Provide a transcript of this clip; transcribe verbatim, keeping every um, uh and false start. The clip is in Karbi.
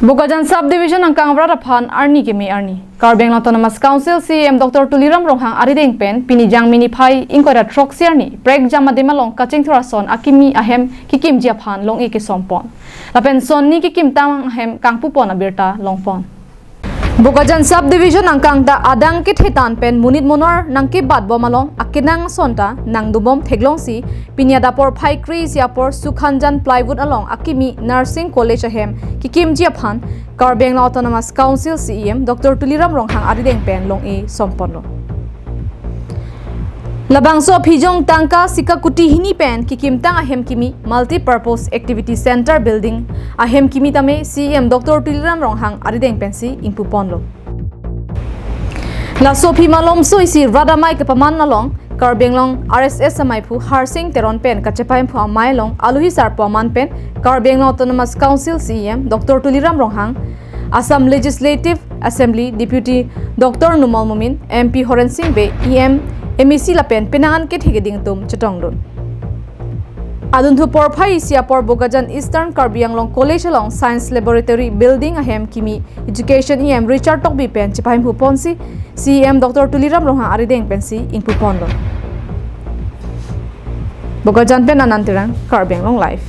Bokajan Sub Division angkang arat aphan arni keme arni. Karbi Anglong Autonomous Council C E M Doctor Tuliram Ronghang arideng pen pini Jangmi niphai ingkoi ra throksi arni prekjam adim along kachingthur ason akimi ahem kekimji aphan long-e kesompon. Lapen sonni kekimtang ahem kangpupon abirta longpon. Bokajan Sub Division angkang ta adang kethe tan pen monit monor nangkebat bom along akenang ason ta nangdobom theklongsi pini adap porphai kre-isi apor Sukhanjan Plywood along akimi Nursing College ahem kekimji aphan Karbi Anglong Autonomous Council C E M Doctor Tuliram Ronghang arideng pen long-e somponlo. Labangso aphi jong tangka sika kuti hini pen kekimtang ahem kimi Multi-Purpose Activity Center Building ahem kimi tame C E M Doctor Tuliram Ronghang arideng pensi ingpuponlo. Laso aphi malomso isi rat amei kepaman along Karbi Anglong R S S ameiphu Harsing Teron pen kachepahemphu amei along alohi sarpo aman pen Karbi Anglong Autonomous Council C E M Doctor Tuliram Ronghang, Assam Legislative Assembly Deputy Doctor Numal Momin, M P Horen Sing Bey, E M, M A C lapen penang an kethe keding atum chetongdun. Adunthu porphai isi apor Bokajan Eastern Karbi Anglong College along Science Laboratory Building ahem kimi Education E M Richard Tokbi pen chepahemphuponsi C E M Doctor Tuliram Ronghang arideng pensi ingpuponlo. Bokajan pen Anand Terang, Karbi Anglong Live.